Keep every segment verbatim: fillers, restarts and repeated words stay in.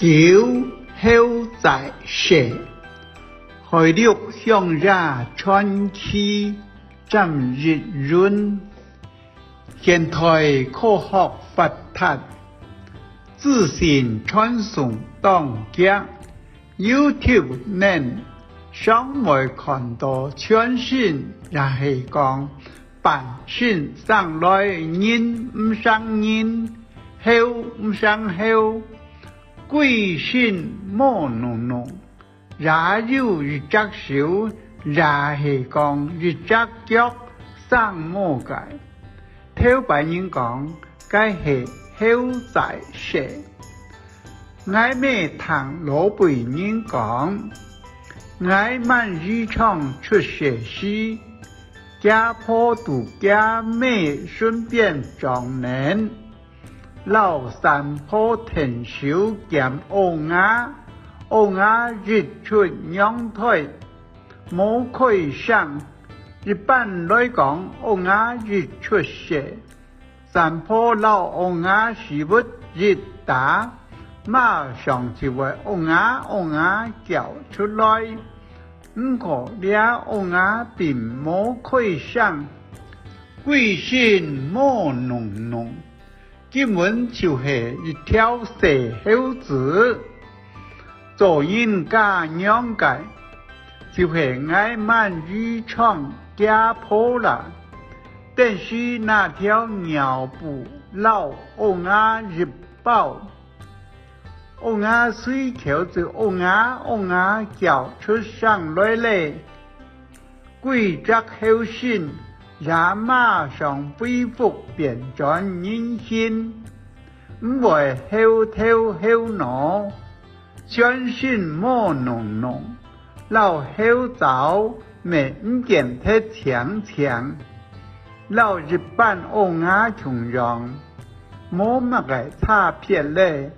九、猴豺蛇，海陸鄉野傳奇，詹益雲。現代科學發達，資訊傳送當遽，YouTube等上會看到全身，也係講半身生來人毋成人，猴毋成猴，歸身毛茸茸，也有一隻手，也係講一隻腳生毛个。頭擺人講，該係猴豺蛇。𠊎乜聽老輩人講，𠊎滿姨丈出世時，厥婆在厥姆身邊掌等，摎三婆𢯭手兼屙牙，屙牙一出娘胎，無開聲。一般來講，屙牙一出世，三婆摎屙牙屎朏一打，馬上就會屙牙屙牙叫出來。毋過這屙牙並無開聲，歸身毛茸茸，根本就係一條細猴子。做人嫁娘个，就係𠊎滿姨丈厥婆啦。等時拿條尿布摎屙牙一包，屙牙隨口就屙牙屙牙叫出聲來咧。歸隻猴身也馬上恢復變轉人形，毋會猴頭猴腦，全身毛茸茸，摎猴爪乜毋見忒淨淨，摎一般屙牙共樣，無麼个差別咧。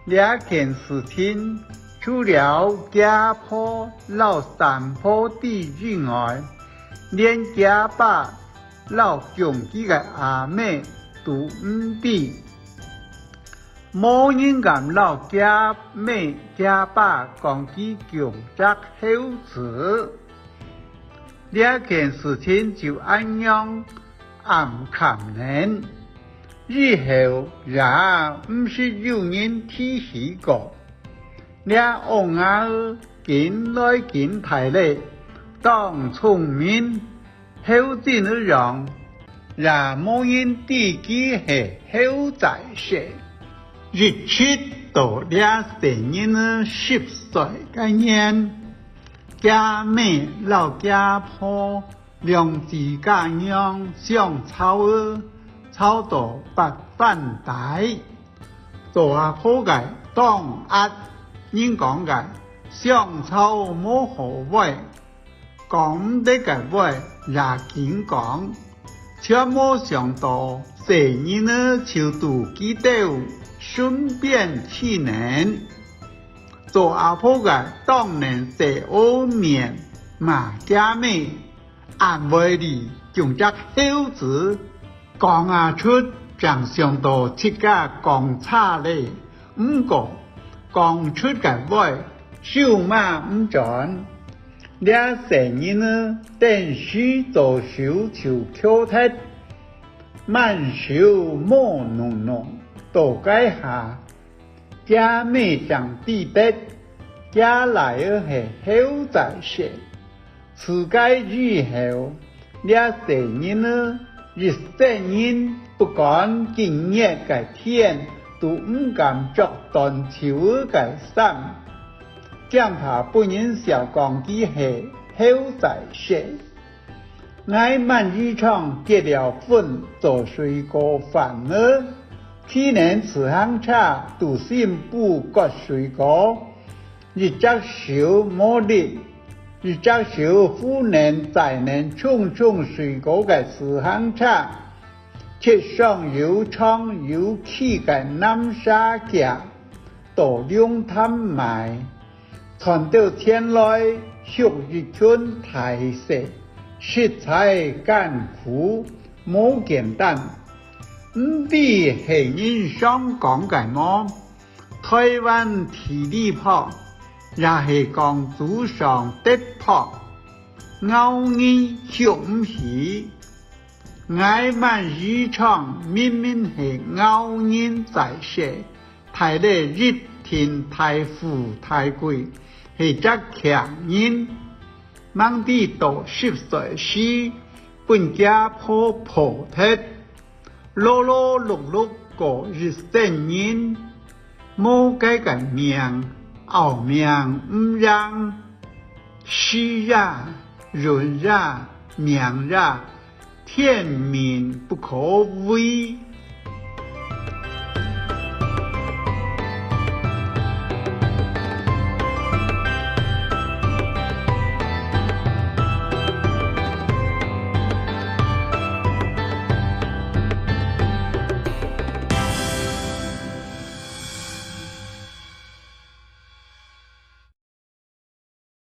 這件事情，除了厥婆摎三婆知以外，連厥爸摎供佢个阿姆都毋知。無人敢摎厥姆、厥爸講佢供隻猴子。這件事情就恁樣暗崁等。 以後也毋識有人提起過。這屙牙仔緊來緊大咧，當聰明，猴精一樣，也無人知佢係猴豺蛇。一直到這細人仔十歲該年，厥姆摎厥婆 兩子家娘相吵仔，吵到八反底。做阿婆个當閼，人講个相吵無好話，講毋得个話也緊講，全無想到細人仔就在佢兜身邊企等。做阿婆个當然細阿面罵厥姆， 恁會哩，供隻猴子，講啊出，正想到自家講差咧，毋過講出个話，手嘛毋轉。這細人仔，頓時左手就翹忒，滿手毛茸茸，到該下， 厥姆正知得，厥倈仔係猴豺蛇。自該以後，這細人仔一世人不管幾熱个天，都毋敢著短袖仔个衫，驚怕分人笑講佢係猴豺蛇。 𠊎滿姨丈結了婚做水果販仔，騎等自行車在新埔割水果，一隻手無力，一隻手扶等載等重重水果个自行車，蹶上又長又崎个南沙崎，到龍潭賣。 賺到錢來，畜一群大細，實在艱苦，無簡單。毋知係人常講个無？台灣地理薄，也係講祖上德薄，咬人畜毋起。𠊎滿姨丈明明係咬人在世，大了一定大富大貴，係隻強人，吂知到十歲時，分厥婆抱忒。 勞勞碌碌過一生人，無該个命，拗命毋贏。時也，運也，命也，天命不可違。